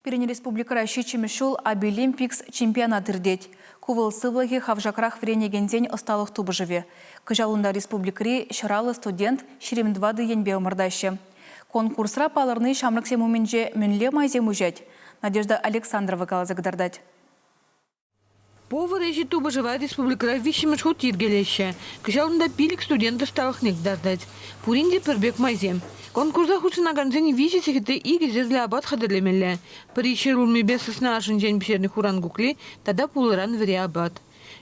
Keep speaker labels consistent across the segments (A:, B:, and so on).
A: Пирӗн республикӑра ҫиччӗмӗш ҫул Абилимпикс чемпионат иртет. Ку вӑл сывлӑхӗ хавшакрах вӗренекенсен ӑсталӑх тупӑшӑвӗ. Кӑҫал унта республикӑри 150 студент 24 енпе ӑмӑртаҫҫӗ. Конкурсра палӑрни ҫамрӑксем умӗнче мӗнле майсем уҫать? Надежда Александрова каласа кӑтартать.
B: Повар ӗҫӗ тупӑшӑва республикӑра виҫҫӗмӗш хут йӗркелеҫҫӗ. Кӑҫал унта пилӗк студент ӑсталӑхне кӑтартать. Пурин те пӗр пек майсем. Конкурса хутшӑнакансен виҫӗ сехетре икӗ тӗрлӗ апат хатӗрлемелле. Пӗри ҫӗрулмипе сысна ашӗнчен пӗҫернӗ хуран кукли тата пулӑран вӗри апат.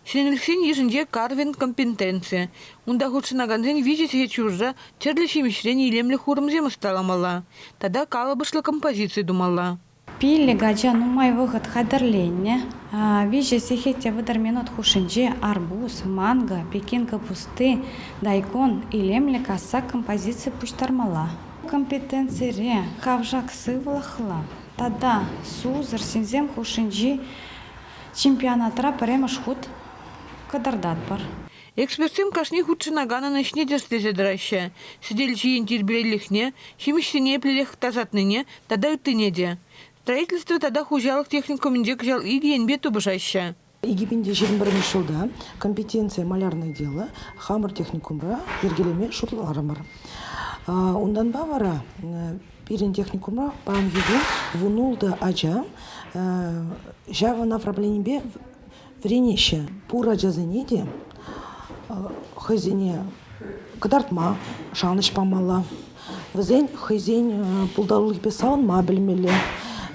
B: Ҫӗнӗлӗхсен йышӗнче карвинг компетенци. Унта хутшӑнакансен виҫӗ сехет ҫурӑра тӗрлӗ ҫимӗҫрен илемлӗ хурӑмсем ӑсталамалла тата калӑпӑшлӑ композици тумалла.
C: Пиллӗк ача нумай вӑхӑт хатӗрленнӗ. Виҫӗ сехет те 30 минут хушшинче арбуз, манго, пекин капусти, дайкон илемлӗ касса композици пуҫтармалла. Компетенцире хавшак сывлӑхлӑ тата сусӑр ҫынсем хушшинчи чемпионатра пӗрремӗш хут кӑтартатпӑр.
B: Экспертсем кашни хутшӑнаканӑн ӗҫне тӗрӗслесе тӑраҫҫӗ, сӗтел ҫийӗн тирпейлӗхне, ҫимӗҫсене еплерех тасатнине тата ыттине те. Строительство тата хуҫалӑх техникумӗнче кӑҫал икӗ енпе тупӑшаҫҫӗ.
D: 2021 ҫулта компетенция малярное дело хамӑр техникумра йӗркелеме шутларӑмӑр. Унтанпа вара пирӗн техникумра паянхи кун вунултӑ ача ҫав направленипе вӗренеҫҫӗ. Пур ачасене те хӑйсене кӑтартма шанӑҫ памалла. Вӗсен хӑйсен пултарулӑхӗпе савӑнма пӗлмелле.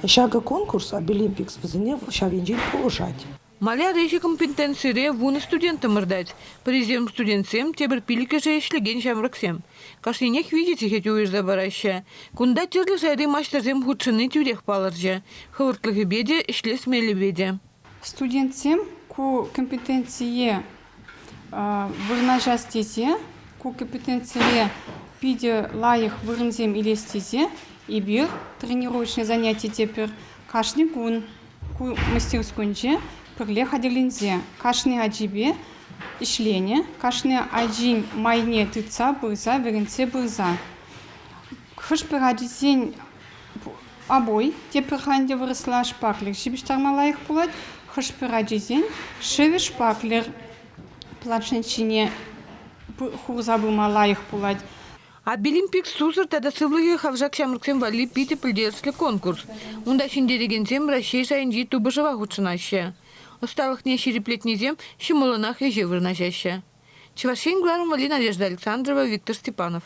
D: Ҫакӑ конкурс Обилимпикс вӗсене ҫав енчен пулӑшать.
B: Маляр ӗҫӗ компетенцире вунӑ студент ӑмӑртать. Пӗрисем студентсем, тепӗр пиллӗкӗшӗ ӗҫлекен ҫамрӑксем. Кашнинех виҫӗ сехет уйӑрса параҫҫӗ. Кунта тӗрлӗ шайри маҫтӑрсем хутшӑнни тӳрех палӑрчӗ. Хӑвӑртлӑхӗпе те, ӗҫлес мелӗпе те.
E: Студентсем ку компетенцие вырнаҫас тесе, ку компетенцире питӗ лайӑх вырӑнсем илес тесе эпир тренировочный заняти тепӗр кашни кун ку мастерскойӗнче пӗрле хатӗрленсе кашни ачипе ӗҫленӗ, кашни ачин майне тытса пырса, вӗрентсе пырса. Хӑш-пӗр ачисен Обой тепӗр ӗнтӗ вырӑсла шпаклер ҫыпӑҫтарма лайӑх пулать. Хӑш-пӗр ачисен шӗвӗ шпаклер планшет ҫине хурса пыма лайӑх пулать.
B: Абилимпикс сусӑр тата сывлӑхӗ хавшак ҫамрӑксем валли питӗ пӗлтерӗшлӗ конкурс. Унта ҫӗнтерекенсем Раҫҫей шайӗнчи тупӑшӑва хутшӑнаҫҫӗ. Ӑсталӑхне ҫирӗплетнисем ҫӑмӑллӑнах ӗҫе вырнаҫаҫҫӗ. Чӑваш Ен кӑларӑм валли Надежда Александрова, Виктор Степанов.